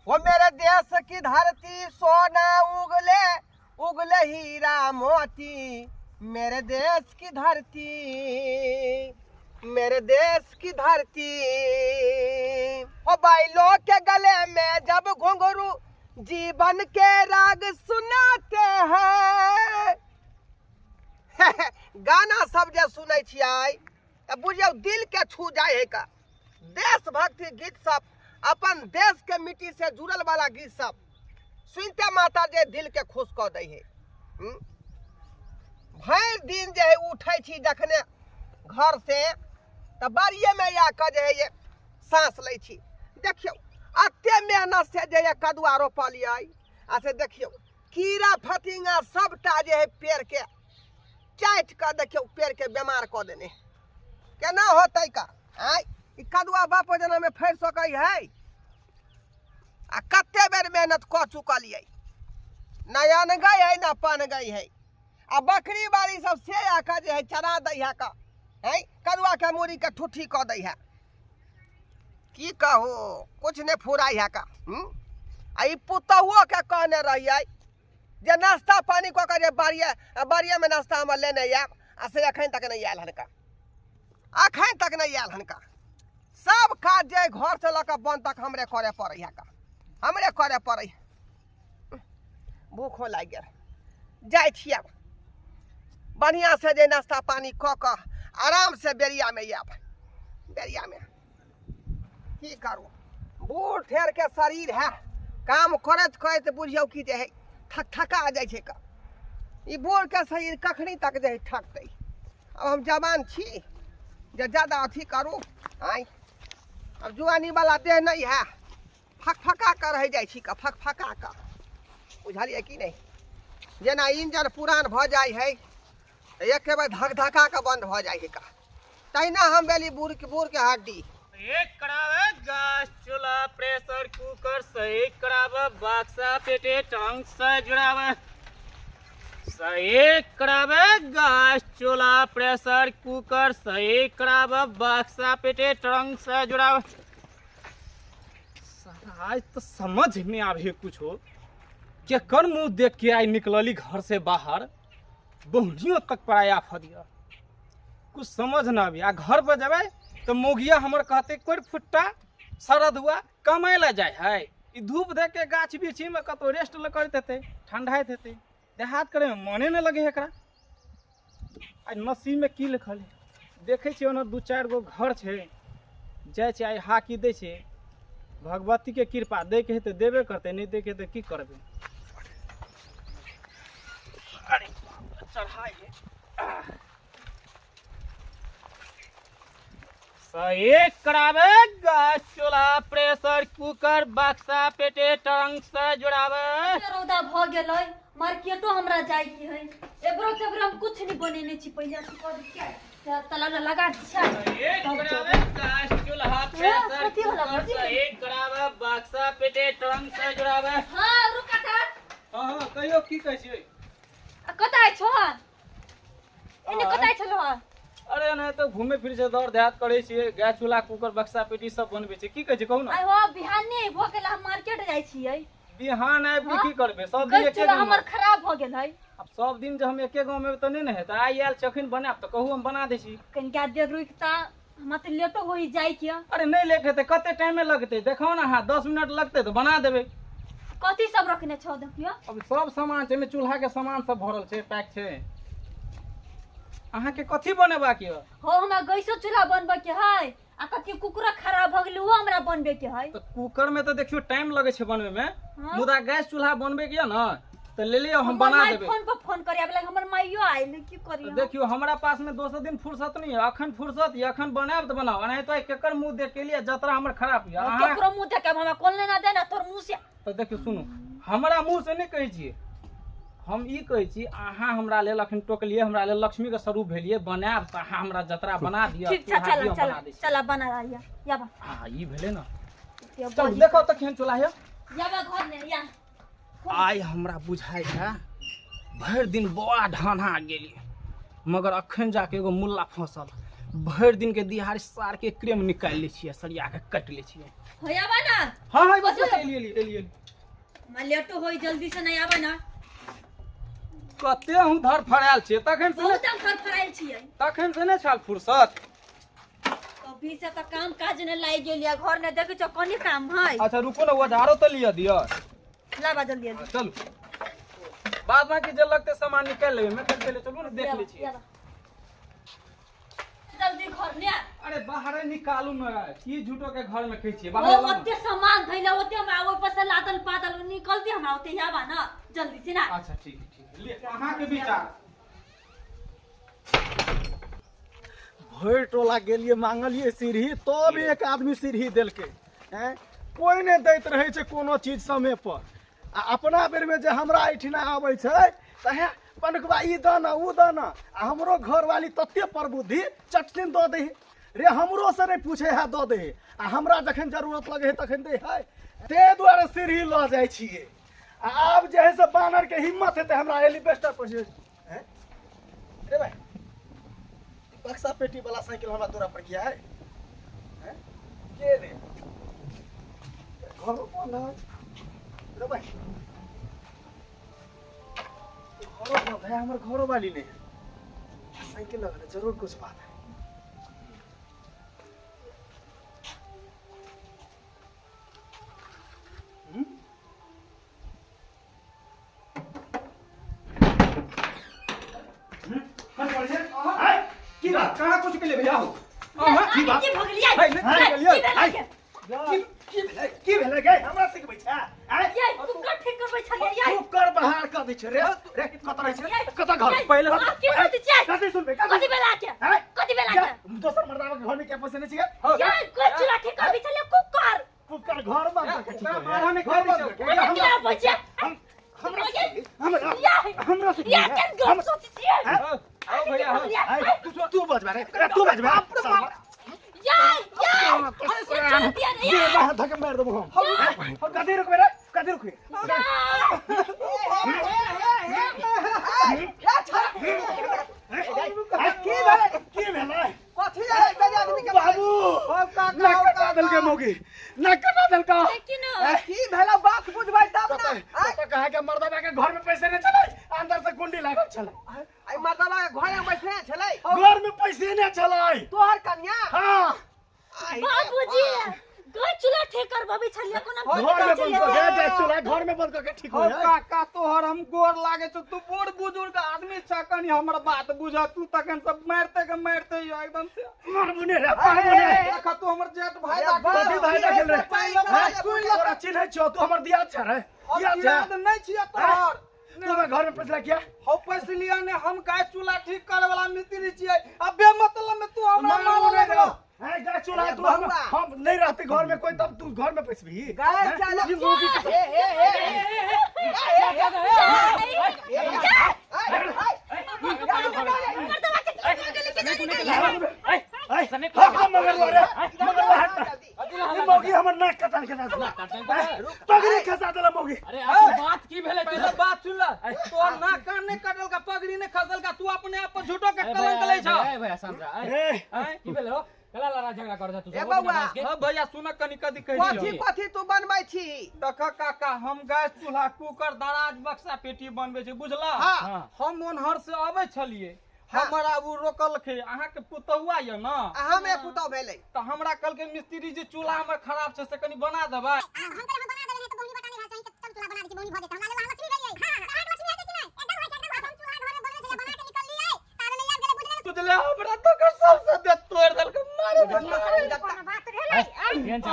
वो मेरे देश की धरती सोना उगले उगले हीरा मोती, मेरे देश की धरती, मेरे देश की धरती। ओ बैलों के गले में जब घुंघरू जीवन के राग सुनाते हैं। गाना सब जे सुनै छियै तऽ बुझियौ दिल के छू जाय है का। देशभक्ति गीत सब, अपन देश के मिट्टी से जुड़ल वाला गीत सब सुनते माता जे दिल के खुश कऽ दै है। भरि दिन जे है उठै छी जखने घर से तऽ बाड़िए में आके जे है साँस लै छी। देखियौ एते मेहनत से जे है कदुआ रोपलियै आ से देखियौ कीड़ा फतिंगा सबटा जे है पेड़ के चाटि कऽ देखियौ पेड़ के बेमार कऽ देने। केना होतै का आँय, ई कदुआ बापो जेनामे फड़ि सकै है? आ कते बेर मेहनत कऽ चुकलियै, न अनगै है न पनगै है। आ बकरी बाड़ी सब से आके जे है चरा दै है का, है कदुआ के मूड़ी के ठुठी कऽ दै है। की कहू, कुछ नहि फुराइ है का। आ ई पुतहुओ के कहने रहियै जे नाश्ता पानी कऽ के जे बाड़िए बाड़िएमे नाश्ता हमर लेने आयब, आ से एखन तक नहि आयल हनका, एखन तक नहि आयल हनका। सब काज जे घर से लऽ कऽ बन तक हमरे करे पड़ै है का, हमरे करे पड़ै है। भूखो लागि गेल, जाइ छी आब बढ़िआँ से जे नाश्ता पानी कऽ कऽ आराम से बेरियामे आयब। बेरियामे की करू, बूढ़ ठेर के शरीर है, काम करैत करैत बुझियौ कि जे है थक थका जाइ छै का। ई बूढ़ के शरीर कखनी तक जे है थकतै। अब हम जवान छी जे ज्यादा अथी करू, आँय अब जुआनी वाला देह नहीं है, फकफका कऽ रहि जाइ छी कऽ, फकफका कऽ, बुझलियै कि नहि। जेना इंजन पुरान भऽ जाइ है तऽ एके बेर धक धका कऽ बन्द भऽ जाइ है का, तहिना हम भेली बूढ़ के, बूढ़ के हड्डी। एक करावे गैस चूल्हा प्रेशर कुकर सही करावे बक्सा पेटे टंग से जुड़ावे। सही करावे गैस चूल्हा प्रेशर कुकर सही करावे बक्सा पेटे टंग से जुड़ावे। साला आज तो समझ में आवे कुछ हो, केकर मुंह देख के आई निकलली घर से बाहर, बहुनियों तक पराया फदिया, कुछ समझ ना आबी। आ घर पर जबै तो मोगिया हमर कहते कोई फुट्टा सरद हुआ कमाय ला जाय है, ई धूप देख के गाछ बिछी में कतौ रेस्ट ल करैत हेतै, ठंडाइत हेतै, देहात करे में मने न लगे एकरा। आ नसीब में की लिखल है देखै छियै, ओना 2-4 गो घर छै, जाइ छै आइ हाकी दै छै, भगवती के कृपा दै के हेतै देबे करतै, नहि दै के हेतै की करबै। अरे बाप रे, चढ़ाइ है। सही करावे गैस चूल्हा प्रेशर कुकर बक्सा पेटे टंग से जुड़ावे। रौदा भ गेलै, मार्केटो हमरा जाय के है, एबरो तेबरो हम कुछ नहीं बनेने छी, पहिले अथी कऽ दै छियै, ताला उला लगा दै छियै। सही करावे गैस चूल्हा प्रेशर कथी वाला कुकर भौजी? सही करावे बक्सा पेटे टंग से जुड़ावे। हाँ रुक ता। हाँ हाँ कहियो की कहै छियै? आ कतऽ छो? एने कतऽ छलो? अरे नहि तऽ घूमे फिरे छै, दौड़ देहात करै छियै, गैस चूल्हा कुकर बक्सा पेटी सब बनबै छै। की कहै छै कहू ने? आइ हो बिहाने भऽ गेल, हम मार्केट जाइ छियै। बिहान आबि के हाँ? की करबै? सब दिन गैस एके चूल्हा गाँव हमर खराब भऽ गेल है। आब सब दिन जे हम एके गाँव में तऽ नहि ने हेतै, आइ आयल छै अखन बनायब तऽ कहू हम बना दै छी। कनिका देर रुकता, हमरा तऽ लेटो होइ जाइ के। अरे नहि लेट हेतै, कते टाइमे लगतै देखो ने, अहाँ 10 मिनट लगतै तऽ बना देबै। कथी सब रखने छौ देखियो? अब सब सामान छै, एहिमे चूल्हा के सामान सब भरल छै, पैक छै। अहाँके कथी बनेबाक यऽ? हो हमरा गैसो चूल्हा बनबे के है, आ कथी कुकर खराब भऽ गेलै ओहो हमरा बनबे के है। तऽ कुकर में तऽ देखियौ टाइम लगै छै बनबै में, हाँ? मुदा गैस चूल्हा बनबै के यऽ ने तऽ ले लियौ हम हमर बना माय देबै। फोन पर फोन करे आबे लगे, हमर माइयो आयल, की करियो? तऽ देखियौ हमरा पास में दोसर दिन फुर्सत नहीं है, अखन फुर्सत यऽ, अखन बनायब तऽ बनाउ, नहीं तऽ केकर मुंह देख के लिए जतरा हमर खराब यऽ। अहाँ केकरो मुंह देख के हमरा कोन लेना देना तोर मुंह से। तऽ देखियौ सुनू, हमरा मुंह से नहि कहै छियै, हम ई कहै छी अहाँ हमरा लेल अखन टोकलियै, हमरा लेल लक्ष्मी के स्वरूप भेलियै, बनायब तऽ अहाँ हमरा जतरा बना दिअ, ठीक छै, चूल्हा चल दिअ, चल बना दै छी। चल बना दिअ, या बा। हाँ ई भेलै ने। या चलू बजी। देखो तऽ केहन चूल्हा यऽ। या बा घर में या। आइ हमरा बुझाइ छै भरि दिन बौआ ढान्हा गेली, मगर अखन जाके एगो मुल्ला फंसल, भरि दिन के दिहाड़ी सार के क्रेम निकालि लै छियै, सरिया के काटि लै छियै। हो आबा ना। हाँ हाँ, बस बस, एलियै एलियै एलियै। मैं लेटो होई, जल्दी से नहीं आबा ना। कते हूँ धर फड़ायल छियै तखन से। बहुत हम फड़फड़ायल छियै। तखन से नहि छल फुर्सत। अभी से तो काम काज ने लाग गेल, घर ने देखै छौ कोनी काम है। अच्छा रुको ना, औजारो तो लिअ दिअ। लाबा जल्दी जल्दी। चलू, बाद बाकी जे लगते सामान निकालि लेबै। मैं पहिले चलू ने, देख लै छियै। जल्दी घर ने। अरे बाहरे निकालू न, की झूठो के घर में कहै छियै? ओ बाहर लाउ ने। ओते सामान धैले, ओते हमरा ओइ पर से लादल पादल निकलते, हमरा ओते आबा ना जल्दी से ना। अच्छा ठीक है ठीक है, ले अहाँके विचार। भरि टोला गेलियै, मांगलियै सीढ़ी, तब एक आदमी सीढ़ी देलकै। हैं, कोइ नहि दैत रहै छै कोनो चीज समय पर। आ अपना बेरमे जे हमरा एहिठिना आबै छै तऽ हे पनकबा, ई दऽ ने, ओ दऽ ने। आ हमरो घरवाली तते प्रबुद्धि, चटसिन दऽ दै रे, हमरो से नहि पूछे है, दऽ दै। आ हमरा जखन जरूरत लगै है तखन दै है। ताहि दुआरे सीढ़ी लऽ जाइ छियै। आ आब जे है से बानरके हिम्मत हेतै हमरा एलिबेस्टर पर जे हैं? रे भाई, बक्सा पेटी वाला साइकिल हमरा तोरा पर किया है? हैं? के रे, घरो बंद है रे भाई, घरो बंद है, हमर घरो वाली नहीं है, साइकिल लगल है, जरूर कुछ बात है। हम्म? की बात, कहाँ कुछ के लिए भैया हो? अहाँ की बात? की भऽ गेलियै? है, नहि, की गेलियै। भेलै के? की की भेलै, की भेलै गे? हमरा सिखबै छै आँय? यै, कुकर ठीक करबै छलियै यै। कुकर बाहर कऽ दै छै रे। रे, कतऽ रहै छै रे? कतऽ घर? पहिले अहाँ की सोचै छियै? कथी सुनबै? कथी बेला के? आँय? कथी बेला के? दोसर मर्दाबा के घर में क्या पैसे नहीं छियै? यै, कोइ चूल्हा ठीक करबै छलियै कुकर। कुकर घर बंद करके ठीक ओकरा होय। बारह में घर कर बंद दै करके। छै। हमरा की आबै छै? हमरा यै, हमरा यै, हमरा से यै, केहन गप सोचै छियै? आओ आओ भैया आओ। यै, तू बजबा रे रे, तू बजबा साला। यै, यै, अरे छोड़ दिया रे, यै। दे बाहर धक्का मार देबो हम। हम कथी रुकबे रे, कथी रुकबे? की भेलै? की भेलै? कथी है तनी आदमी के? बाबू, काका, नाक कटा देलकै मौगी, नाक कटा देलका। लेकिन की भेलै, बात बुझबै तब ने। कतऽ कतऽ कहे के मर्दाबा के घर में पैसे नहीं छलै, अंदर से कुंडी लागल छलै। आई मर्दबा के घर में बैठने छलै? घर में पैसे नहीं छलै। तोहर कन्या? हाँ। आई रे, बाबूजी, गै चूल्हा ठीक करबाबै छलियै, कोना घर में बंद कऽ के चूल्हा घर में बंद कऽ के ठीक हौ हो जाए। काका, तोहर हम गोर लागे छौ, तू बूढ़ बुजुर्ग आदमी छ, कनी हमर बात बुझ। तू तखन सब मारते के मारते यो एकदम से। मारबो ने रे, मारबो ने। देख, तू हमर जेठ भाई अरे दाखिल। कथी भाई दाखिल रे? हैं? सुन ले। तोरा चिन्है छियौ? तू हमर दियाद छ रे? हम दियाद छ? याद नहीं छियै तोहर। तू हमरा घर में पैसा किया? हौ, पैसे लिया ने, हम गाय चूल्हा ठीक करे वाला मिस्त्री छियै। अब बेमतलब में तू हमरा मारबो मारे ने रे। लगलो। हैं, गैस चूल्हा अरे तू हम बउआ। हम नहीं रहते घर में कोई तब तू घर में पैसबी? गाय चालक हे हे हे हे मगर रे, मगर हट। ई मौगी हमर नाक कटा के देलक, पगड़ी खसा देलक मौगी। अरे आखिर बात की भेलै? तू सब बात सुन ल। तोर नाक कान नहि कटल का, पगड़ी नहि खसल का, तू अपने आप पर झूठो के कलंक लै छ। भैया शांत रह। ए, की भेलै हो? कला लड़ा झगड़ा कर तू ए सब बउआ। हाँ भैया, सुन कनी, कथी कहै कथी छियौ? कथी तू बनबै छी? देख काका, हम गैस चूल्हा, कुकर, दराज, बक्सा पेटी बनबै छी, बुझला? हाँ। हम ओनहर से अबै छलियै, हाँ। हमरा ओ रोकलकै अहाँके पुतहुआ यऽ ने। आ हमे पुतहु भेलै। तऽ हमरा कहलकै, मिस्त्री जी, चूल्हा हमर खराब छै से कनी बना देबै। हम कहलियै हम बना देबै, नहि तऽ बोहनी बटाने चाही तऽ चल चूल्हा बना दै छी, बोहनी भऽ जेतै। हमरा लेल अहाँ लक्ष्मी भेलियै। हां, अहाँके लक्ष्मी हेतै कि नहि? एकदम होइ छै, एकदम। हम चूल्हा घरमे बनबै छलियै, बना के निकललियै, ताबे नहि आबि गेलै, बुझलियै? बुझले, हमरा तऽ ओकर सबसे देह तोड़ि देलकै, मारे देलकै। कोनो बात भेलै? केहन छ?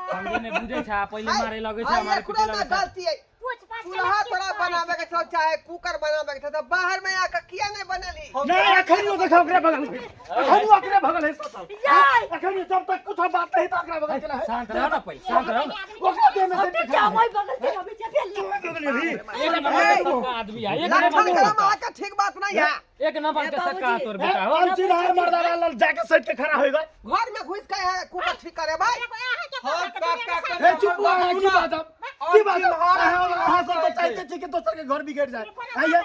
समझे नहि बुझै छ, पहिले मारे लगै छ, आई मारे एकरो पीटे में लगै छ। गलती है। पूछ पाछ के चूल्हा लक्ष्मी तोरा कहै बनाबे के छौ चाहे कुकर बनाबे के छौ तऽ बाहर में आके किया नहीं बनेली? नहीं, अखनियो देखा ओकरे बगल में, अखनियो ओकरे बगल है सतल। यै। अखनियो जब तक कुछ बात नहीं तो ओकरा बगल चला है। शांत रह ना पहिले, शांत रह ना। ओकरा देह में से ओते जाबै बगल के अबै छै भेल। तू बगल में भी। एक नंबर के सक्का आदमी है, एक लक्षण नंबर के करम सक्का। अहाँके ठीक बात नहीं है। एक नंबर के ए सक्का बाबूजी। तोर बेटा हो। अनचिन्हार मर्दाना लग जाके सट के खड़ा होएगा। घर में घुस के है कुकर ठीक करे भाई। अहाँके हँ काका, कनी ए चुप, हमर बात अहाँ की सुनऽ। बात अब? की बात अब? अनचिन्हार अहाँ सब तऽ चाहते छी कि दोसर के घर बिगड़ जाए। आइए।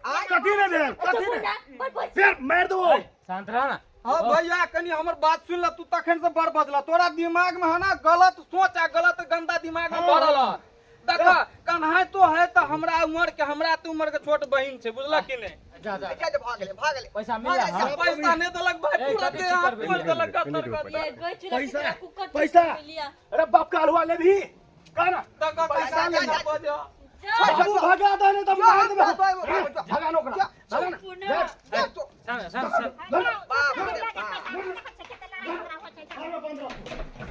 आइ कथी ने भेल, कथी ने? बड़ फिर मार दो। शांत रह ना। हाँ भैया कनी हमर बात सुन ल, तू तखन से बड़ बजला, तोरा दिमाग में है ना गलत सोच आ गलत गंदा दिमाग में भरल है। देख कन्हाई तो है तो हमरा उम्र के, हमरा तो उम्र के छोट बहिन छै, बुझला कि नहीं? जा जा। अच्छा, भऽ गेलै, भऽ गेलै। पैसा मिल भऽ हाँ? गेलै। पैसा नहीं देलक भाई, ए, पूरा कथी देह हाथ करबै? तोड़ि देलक, गत्तर गत्तर। ये गई चूल्हा पैसा, के कुकर पैसा। लिया। अरे बाप का हलवा ले भी कहना तक पैसा ले ले। ना बजा। जा। बाबू भगा दे नहीं तो मार देबे। जो, जो, जो, जो। भगा ना ओकरा, भगा ना। पुनः। जा, जा तो। चल चल चल। बाप रे बाप।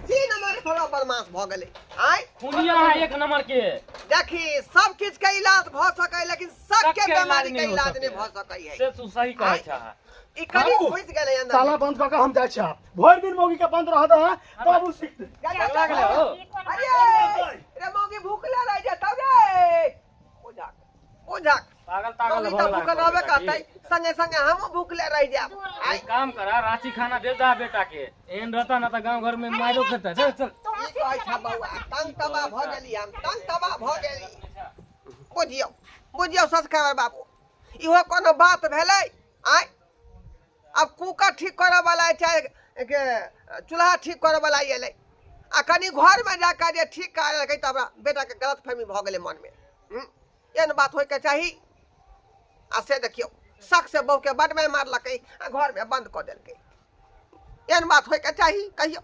तीन नंबर थोड़ा बदमाश भऽ गेलै आय। खुनिया है एक नंबर के। देखी, सब किछ के इलाज भऽ सकै, लेकिन शक सबके के इलाज बीमारी के नहि हो इलाज सकै। नहि भऽ सकै है। से तू सही कहै छह। ई कनी बाबू, घुसि गेलै अंदर। ताला बंद कऽ के हम जाइ छी। आब भरि दिन मौगी के बंद रहत हँ तब ओ सीखतै। जा, जा, जा। लागलै हो। अरे रे मौगी भूखले रहि जेतौ रे, ओझा ओझा। पागल तागल मौगी भऽ तऽ गेला भूखल रहबे बेटा की। करतै, संगे संगे हमहूँ भूखले रहि जायब आइ। एक काम करा, रांची खाना भेज दा बेटा के, एहन रहता ना तऽ गांव घर में मारो खेता। चल चल। की कहै छ बौआ, तंग तबाह भऽ गेली हम, तंग तबाह भऽ गेली। बुझियौ, बुझियौ संस्कार बाबू, इहो कोनो बात भेलै आँय? आब कुकर ठीक करऽ वाला चाहे के चूल्हा ठीक करऽ वाला एलै आ कनि घरमे जा कऽ जे ठीक करा लेलकै तऽ हमरा बेटाके गलतफहमी भऽ गेलै मनमे। एहन बात होइके चाही? आ से देखियौ, शक से बहुके बड मारि मारलकै आ घरमे बन्द कऽ देलकै। एहन बात होइके चाही कहियौ?